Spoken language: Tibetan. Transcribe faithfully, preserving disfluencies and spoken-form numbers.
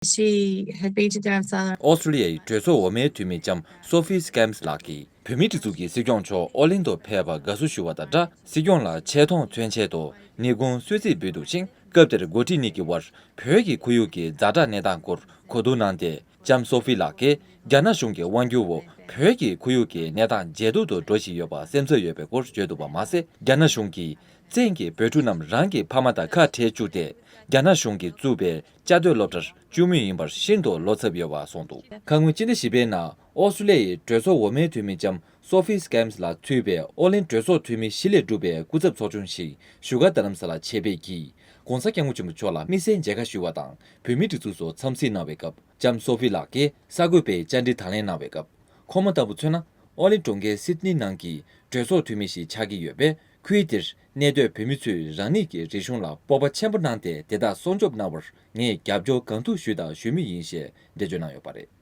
She had been to Dharamsala. ཨོ་སི་ཀྲུ་ལི་ཡའི་གྲོས་ཚོགས་འོག་མའི་འཐུས་མི་ལྕམ་སོ་ཕི་སི་ཀེམ་སི་ལགས་ཀྱིས། བོད་མིའི་སྒྲིག་འཛུགས་ཀྱི་སྲིད་སྐྱོང་མཆོག་ཨོ་གླིང་དུ་ཕེབས་པར་དགའ་བསུ་ཞུ་བ་དང་སྦྲགས། སྲིད་སྐྱོང་ལ་ཆེ་མཐོང་མཚོན་ཆེད་དུ་ཉིན་གུང་གསོལ་ཚིགས་འབུལ་འདུག་ཅིང་། སྐབས་དེར་འགོ་ཁྲིད་གཉིས་ཀྱི་དབར་བོད་ཀྱི་ཁོར་ཡུག་གི་ཛ་དྲག་གནས་སྟངས་སྐོར་གོ་བསྡུར་གནང་སྟེ། ལྕམ་སོ་ཕི་ལགས་ཀྱིས་རྒྱ་ནག་གཞུང་གི་དབང་སྒྱུར་འོག་བོད་ཀྱི་ཁོར་ཡུག་གི་གནས་སྟངས་ཇེ་སྡུག་ཏུ་འགྲོ་བཞིན་ཡོད་པ་སེམས་འཚབ་ཡོད་པའི་སྐོར་བརྗོད་འདུག་པ་མ་ཟད། རྒྱ་ནག་གཞུང་གིས་བཙན་གྱིས་བོད་ཕྲུག་རྣམས་རང་གི་ཕ་མ་དང་ཁ་བྲལ་བཅུག་སྟེ། རྒྱ་ནག་གཞུང་གིས་བཙུགས་པའི་བཅའ་སྡོད་སློབ་གྲྭར་བཅུག་མུས་ཡིན་པར་ཤིན་ཏུ་བློ་འཚབ་ཡོད་པ་གསུངས་འདུག་ཁ་སྔོན་སྤྱི་ཟླ་བཞི་པའི་ནང་ཨོ་སི་ཀྲུ་ལི་ཡའི་གྲོས་ཚོགས་འོག་མའི་འཐུས་མི་ལྕམ་སོ་ཕི་སི་ཀེམ་སི་ལགས་གཙོས་པའི་ཨོ་གླིང་གྲོས་ཚོགས་འཐུས་མི་བཞི་ལས་གྲུབ་པའི་སྐུ་ཚབ་ཚོགས་ཆུང་ཞིག་བཞུགས་སྒར་རྡ་རམ་ས་ལར་ཆེད་ཕེབས་ཀྱིས། ྋགོང་ས་ྋསྐྱབས་མགོན་ཆེན་པོ་མཆོག་ལ་དམིགས་བསལ་མཇལ་ཁ་ཞུ་བ་དང་། བོད་མིའི་སྒྲིག་འཛུགས་སུ་འཚམས་གཟིགས་གནང་བའི་སྐབས། ལྕམ་སོ་ཕི་ལགས་ཀྱིས་གསར་འགོད་པའི་བཅར་འདྲི་དང་ལེན་གནང་བའི་སྐབས། ཁོང་མོ་ལྟ་བུ་མཚོན་ན། ཨོ་གླིང་གྲོང་ཁྱེར་སིད་ནི་ནང་གི་གྲོས་ཚོགས་འཐུས་མི་ཞིག་ཆགས་ཀྱི་ཡོད་པས། ཁུལ་དེར་གནས་སྡོད་བོད་མི་ཚོས་རང་ཉིད་ཀྱི་རིག་གཞུང་ལ་སྤོབས་པ་ཆེན་པོ་གནང་སྟེ། དེ་དག་སྲུང་སྐྱོབ་གནང་བར་ངས་རྒྱབ་སྐྱོར་གང་ཐུབ་ཞུས་དང་ཞུ་མུས་ཡིན་ཞེས་འགྲེལ་བརྗོད་གནང་ཡོད་པ་རེད།